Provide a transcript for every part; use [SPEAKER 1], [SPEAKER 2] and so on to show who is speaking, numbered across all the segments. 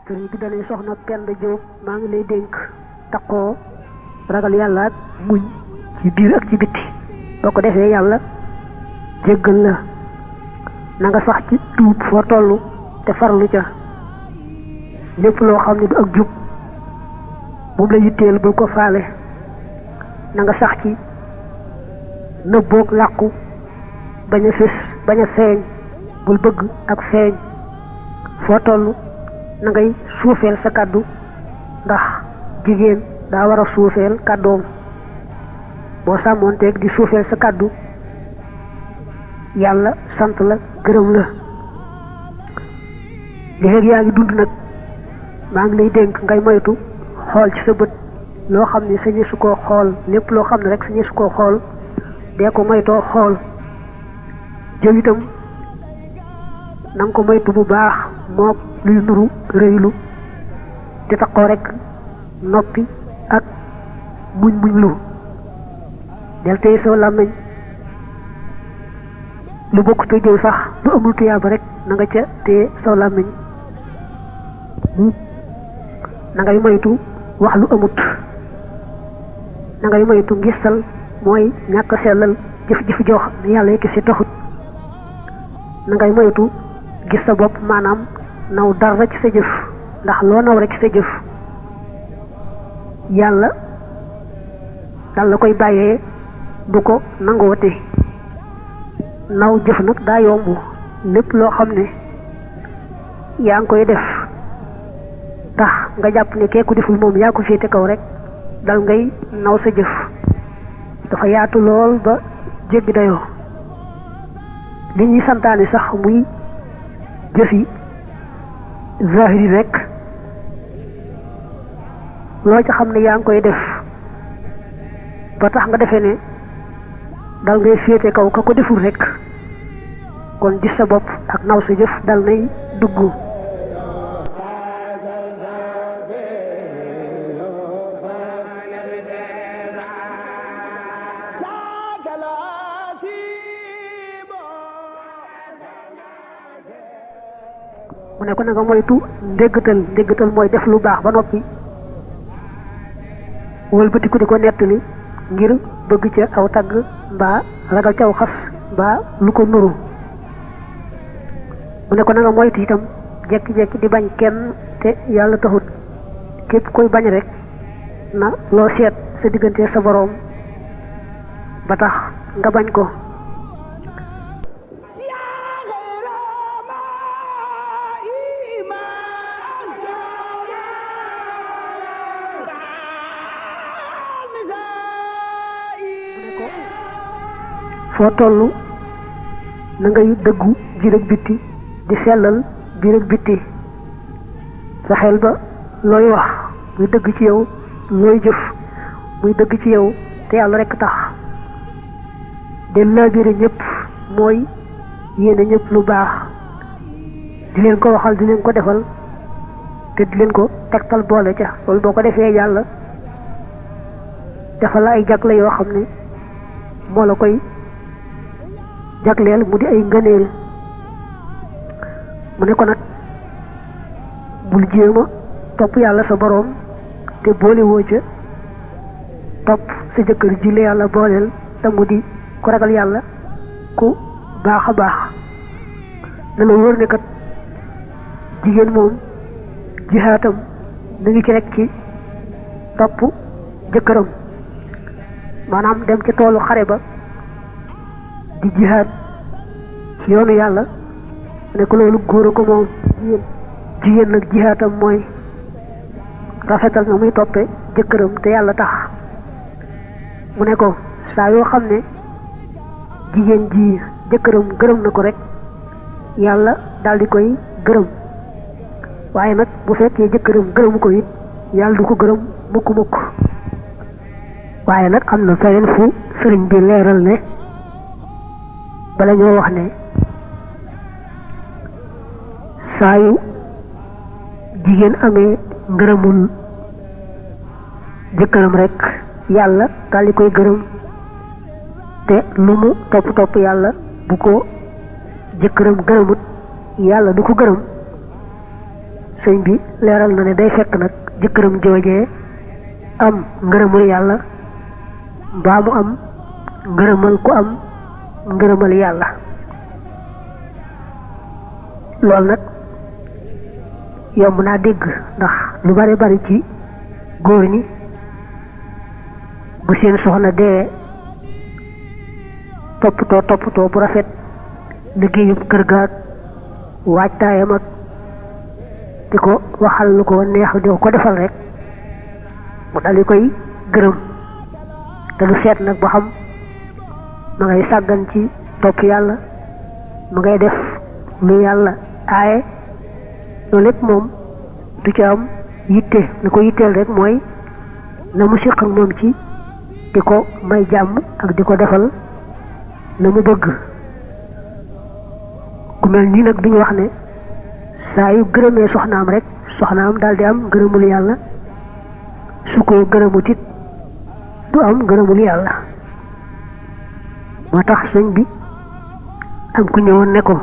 [SPEAKER 1] sëriñ bi dañuy soxna Penda Diop maa ngi lay dénk takkoo ragal yàlla ak muñ ci biir ak ci bitti boo ko defee yàlla jéggal la na nga sax ci tuub foo toll te farlu ca lépp loo xam ne du ak jub moom la yitteel bul ko faale na nga sax ci nëbboog làqu bañ a fés bañ a feeñ bul bëgg ak feeñ foo toll na ngay suufeel sa kàddu ndax jigéen daa war a suufeel kàddoom boo sàmmoonteeg di suufeel sa kàddu yàlla sant la gërëm la léegi yaa ngi dund nag maa ngi lay dénk ngay moytu xool ci sa bët loo xam ne sañu su koo xool lépp loo xam ne rek sañu su koo xool dee ko moytoo xool jëw itam na nga ko moytu bu baax mook luy nuru rëylu te taxoo rek noppi ak muñ lu del tey soo làmmiñ lu bokk te jëw sax lu amul tuyaaba rek na nga ca téye soo làmmiñ na ngay moytu wax lu amut na ngay moytu ngistal mooy ñàkk sellal jëf-jëf joo xam ne yàlla yëkki si taxut na ngay moytu gis sa bopp maanaam naw dara ci sa jëf ndax loo naw rek ci sa jëf yàlla dal la koy bàyyee du ko nangoote naw jëf nag daa yomb lépp loo xam ne yaa ngi koy def tax nga jàpp ne kee ku deful moom yaa ko féete kaw rek dal ngay naw sa jëf dafa yaatu lool ba jéggi dayoo li ñuy santaane sax muy jëfi zahiri rek loo ca xam ne yaa ngi koy def ba tax nga defee ne dal ngay féete kaw ka ko deful rek kon gis sa bopp ak naw sa jëf dal nay dugg mu ne ko na nga moytu ndéggatal mooy def lu baax ba noppi wëlbatiku di ko nettali ngir bëgg ca aw tagg mbaa ragal ca aw xas mbaa lu ko nuru mu ne ko na nga moytu itam jekki-jekki di bañ kenn te yàlla taxut képp koy bañ rek na loo seet sa diggante sa boroom ba tax nga bañ ko foo toll na ngay dëggu biir ak bitti di sellal biir ak bitti sa xel ba looy wax muy dëgg ci yow looy jëf muy dëgg ci yow te yàlla rekk tax de laabire ñëpp mooy yéene ñëpp lu baax di leen ko waxal di leen ko defal te di leen ko tegtal boole ca loolu boo ko defee yàlla defal la ay jagle yoo xam ne moo la koy jagleel mu di ay ngëneel mu ne ko nag bul jéema topp yàlla sa boroom te boole woo ca topp sa jëkkër ji la yàlla booleel te mu di ku ragal yàlla ku baax a baax na la wóor ne kat jigéen moom jihaatam mi ngi ci rek ci topp jëkkëram maanaam dem ci toolu xare ba di jihaad ci yoonu yàlla ne ko loolu góor a ko moom jigéen nag jihaatam mooy rafetal na muy toppe jëkkëram te yàlla tax mu ne ko saa yoo xam ne jigéen ji jëkkëram gërëm na ko rek yàlla daal di koy gërëm waaye nag bu fekkee jëkkëram gërëmu ko it yàlla du ko gërëm mukk waaye nag am na feneen fu sëriñ bi leeral ne bala ñoo wax ne saa yu jigéen amee ngërëmul jëkkëram rek yàlla daal di koy gërëm te lu mu topp yàlla bu ko jëkkëram gërëmut yàlla du ko gërëm sëñ bi leeral na ne day fekk nag jëkkëram joojee am ngërëmul yàlla mbaa mu am ngërëmal ku am ngërëmal yàlla. loolu nag yomb naa dégg ndax lu bari bari ci góor ñi bu seen soxna dee toppatoo bu rafet liggéeyub kër gaag waajtaayam ak di ko waxal lu ko neex di ko defal rek mu dal di koy gërëm te lu seet nag ba xam ma ngay sàggan ci topp yàlla ma ngay def lu yàlla aaye loolu lépp moom du ci am yitte li ko yitteel rek mooy na mu séq ak moom ci di ko may jàmm ak di ko defal na mu bëgg. ku mel nii nag duñu wax ne saa yu gërëmee soxnaam rek soxnaam daal di am ngërëmul yàlla su ko gërëmut it du am ngërëmul yàlla. moo tax sëñ bi am ku ñëwoon ne ko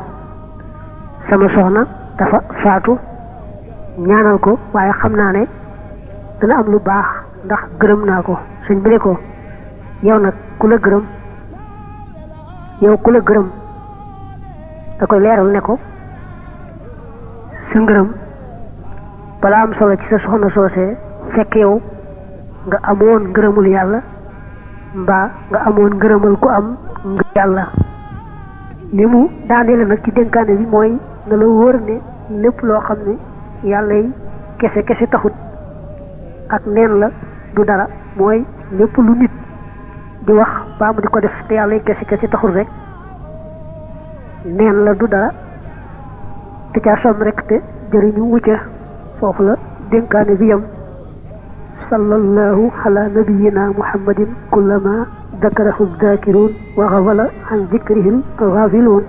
[SPEAKER 1] sama soxna dafa faatu ñaanal ko waaye xam naa ne dana am lu baax ndax gërëm naa ko. sëñ bi ne ko yow nag ku la gërëm da koy leeral ne ko sa ngërëm balaa am solo ci sa soxna soosee fekk yow nga amoon ngërëmul yàlla mbaa nga amoon ngërëmal ku am yàlla. li mu daaneele nag ci dénkaane bi mooy na la wóor ne lépp loo xam ne yàlla yi kese taxut ak neen la du dara. mooy lépp lu nit di wax baa mu di ko def te yàlla yi kese taxul rek neen la du dara te caa som rek te jëriñu wucca. foofu la dénkaane bi yam. sallallahu ala nabiyina muhammadin kullama dakarahu dakiruun wa ghafala an zikrihil ghafiluun.